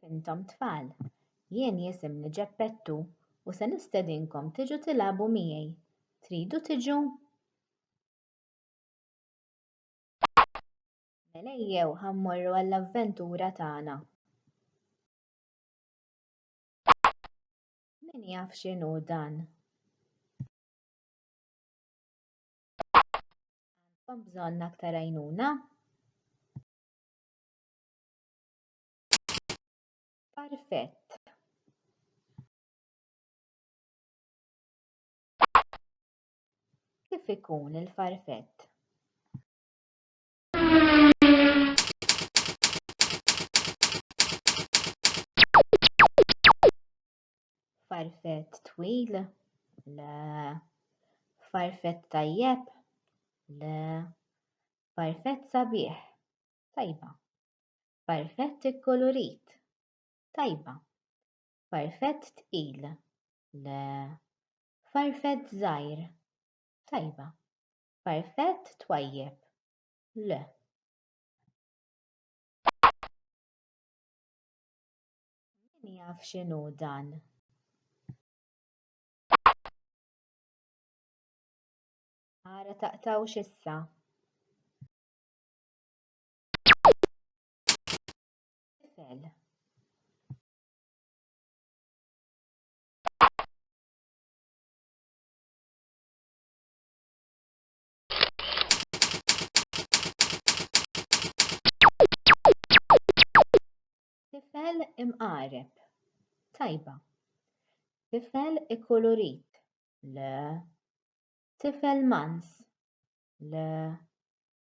Kif intom tfal? Jien jisimni Ġeppettu u se nistedinkom tiġu tilagħbu miegħi. Tridu tiġu? Mela ejjew ħa mmorru għall-avventura tagħna. Min jaf x'inhu dan? Għandkom bżonn aktar għajnuna? Farfett. Kif ikun il-farfett? Farfett twil? Le. Farfett tajjeb? Le. Farfett sabiħ? Tajba. Farfett ikkulurit? Tajba. Farfett tqil? Le. Farfett żgħir? Tajba. Farfett twajjeb? Le. Min jaf x'inhu dan? Ara taqtgħux issa. Tifel. Tifel imqareb. Tajba. Tifel ikkulurit. Le. Tifel mans. Le.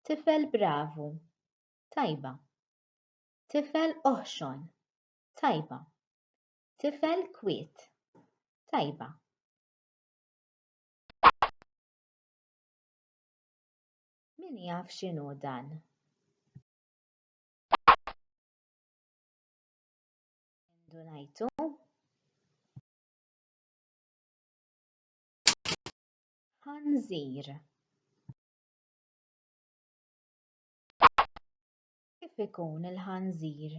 Tifel bravu. Tajba. Tifel oħxon. Tajba. Tifel kwiet. Tajba. Min jaf x'inhu dan? Indunajtu? Ħanżir. Kif ikun il-ħanżir?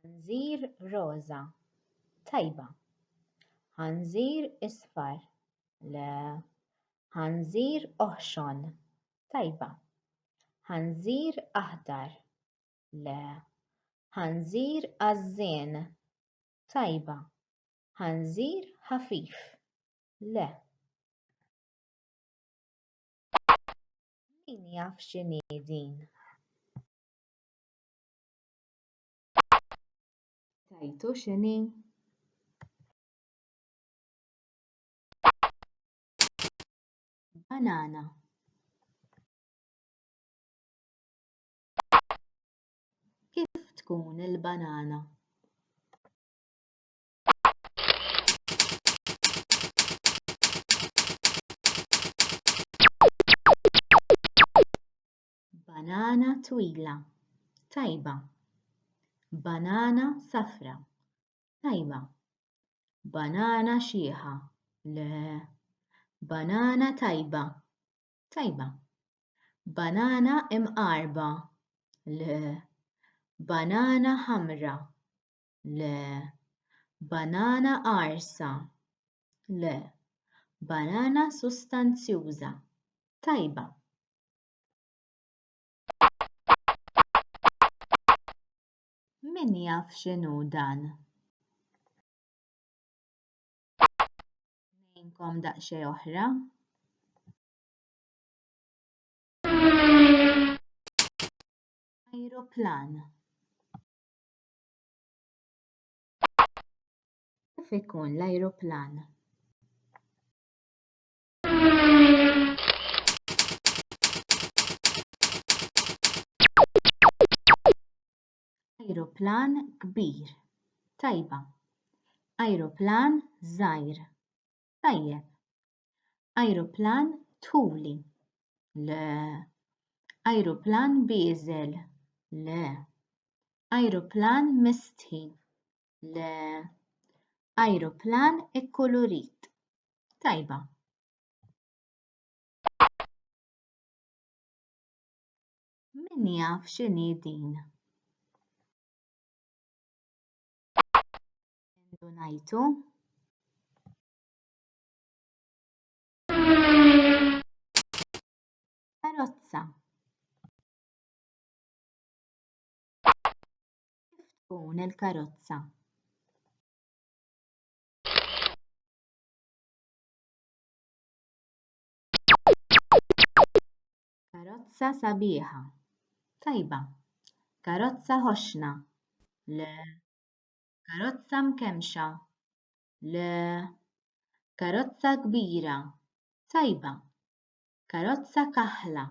Ħanżir roża. Tajba. Ħanżir isfar. Le. Ħanżir oħxon. Tajba. Ħanżir aħdar. Le. Ħanżir għażżien. Tajba. Ħanżir ħafif. Le. Min jaf x'inhi din? Tajtu x'inhi? Banana. Kif tkun il-banana? Banana twila. Tajba. Banana safra. Tajba. Banana xiħa. Le. Banana tajba. Tajba. Banana imqarba. Le. Banana ħamra. Le. Banana qarsa. Le. Banana sustanzjuża. Tajba. Min jaf x'inhu dan? Ngħinkom daqsxejn oħra. Ajruplan. Kif ikun l-ajruplan? Ajruplan kbir. Tajba. Ajruplan żgħir. Tajjeb. Ajruplan tuli. Le. Ajruplan bieżel. Le. Ajruplan mistħi. Le. Ajruplan ikkulurit. Tajba. Min jaf x'inhi din? Indunajtu? Karozza. Kif tkun il-karozza? Karozza sabiħa. Tajba. Karozza ħoxna. Le. Karozza mkemmxa. Le. Karozza kbira. Tajba. Karozza kaħla.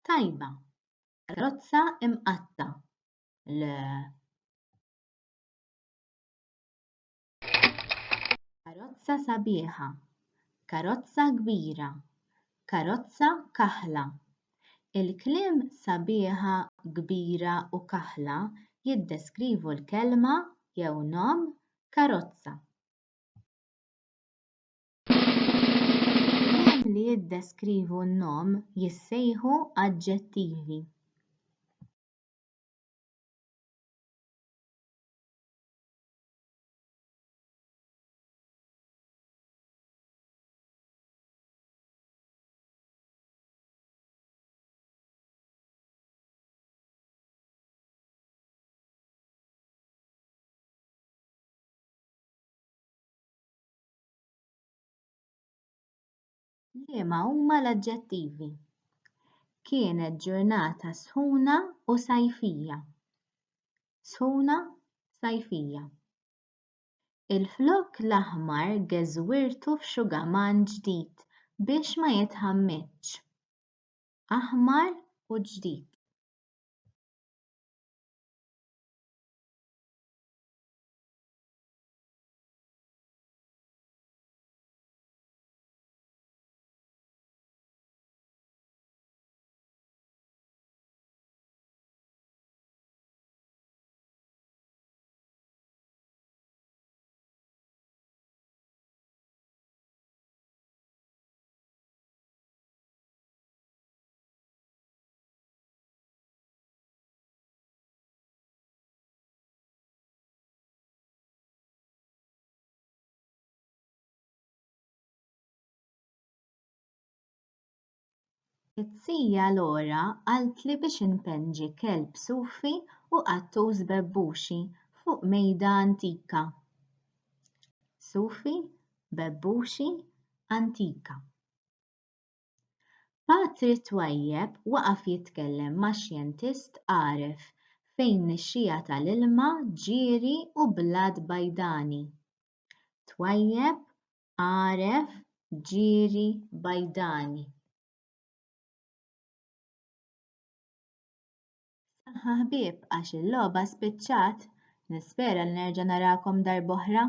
Tajba. Karozza imqatta'. Le. Karozza sabiħa. Karozza kbira. Karozza kaħla. Il-kliem sabiħa, kbira u kaħla jiddeskrivu l-kelma jew nom karozza. Kliem li jiddeskrivu n-nom jissejħu aġġettivi. Liema huma l-aġġettivi? Kienet ġurnata sħuna u sajfija. Sħuna, sajfija. Il-flokk l-aħmar geżwirtu f'xugaman ġdid biex ma jitħammiġx. Aħmar u ġdid. It-tija Laura qaltli biex inpenġi kelb sufi u qattus bebbuxi fuq mejda antika. Sufi, bebbuxi, antika. Patri Twajjeb waqaf jitkellem ma' xjentist għaref fejn nixxiegħa tal-ilma ġieri u blat bajdani. Twajjeb, għaref, ġieri, bajdani. Saħħa ħbieb għax il-logħba spiċċat, nispera li nerġa' narakom darb'oħra.